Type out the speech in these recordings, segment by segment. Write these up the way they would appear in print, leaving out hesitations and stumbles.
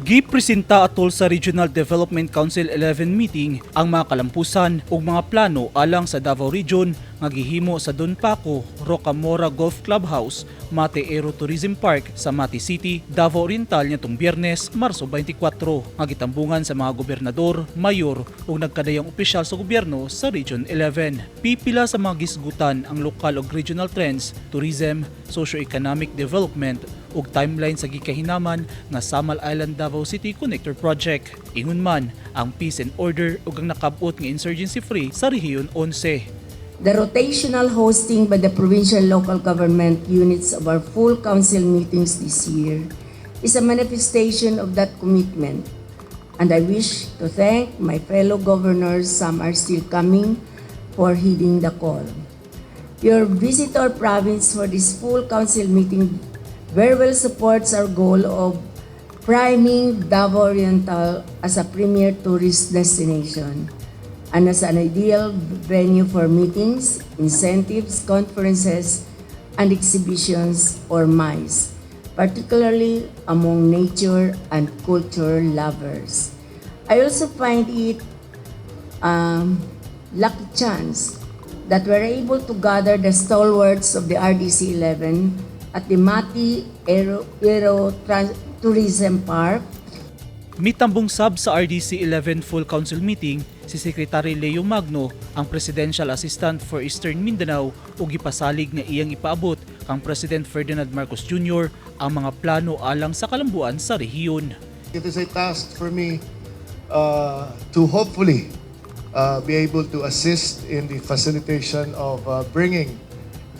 Gipresenta atol sa Regional Development Council 11 meeting ang mga kalampusan ug mga plano alang sa Davao Region nga gihimo sa Don Paco Rocamora Golf Clubhouse, Mati Aero Tourism Park sa Mati City, Davao Oriental niadtong Biyernes, Marso 24, nga gitambungan sa mga gobernador, mayor ug nagkadayang opisyal sa gobyerno sa Region 11. Pipila sa mga gisgutan ang lokal ug regional trends, tourism, socio-economic development ug timeline sa gikahinaman nga Samal Island Davao City Connector Project. Ingon man ang peace and order ug ang nakabot nga insurgency free sa Rehiyon 11. The rotational hosting by the provincial local government units of our full council meetings this year is a manifestation of that commitment. And I wish to thank my fellow governors, some are still coming, for heeding the call. Your visit to our province for this full council meeting very well supports our goal of priming Davao Oriental as a premier tourist destination and as an ideal venue for meetings, incentives, conferences, and exhibitions or MICE, particularly among nature and culture lovers. I also find it lucky chance that we're able to gather the stalwarts of the RDC 11 at the Mati Aero Tourism Park. Mitambong sab sa RDC 11 Full Council meeting si Secretary Leo Magno, ang Presidential Assistant for Eastern Mindanao, ug gipasalig nga iyang ipaabot kang President Ferdinand Marcos Jr. ang mga plano alang sa kalambuan sa rehiyon. It is a task for me to hopefully be able to assist in the facilitation of bringing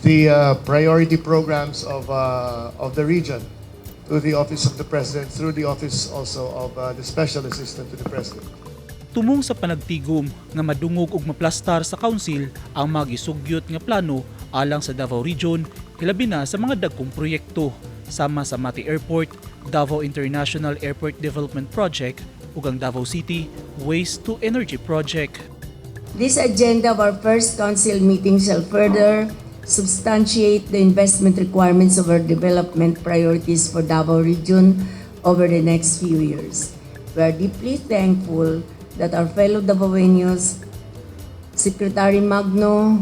the priority programs of the region to the Office of the President through the office also of the Special Assistant to the President. Tumong sa panagtigom nga madungog ug maplastar sa council ang mga gisugyot nga plano alang sa Davao Region, hilabi na sa mga dagkong proyekto sama sa Mati Airport, Davao International Airport Development Project ug ang Davao City Waste to Energy Project. This agenda of our first council meeting shall further substantiate the investment requirements of our development priorities for Davao Region over the next few years. We are deeply thankful that our fellow Davaoeños, Secretary Magno,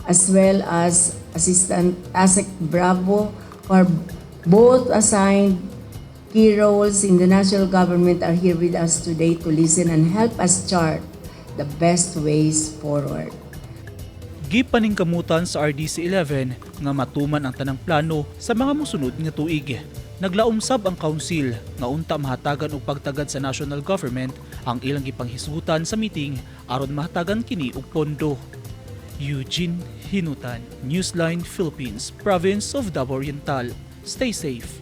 as well as Assistant Asec Bravo, who are both assigned key roles in the national government, are here with us today to listen and help us chart the best ways forward. Gipaningkamutan sa RDC 11 nga matuman ang tanang plano sa mga mosunod nga tuig. Naglaom sab ang council nga unta mahatagan og pagtagad sa national government ang ilang gipanghisgutan sa meeting aron mahatagan kini og pondo. Eugene Hinutan, Newsline Philippines, Province of Davao Oriental. Stay safe.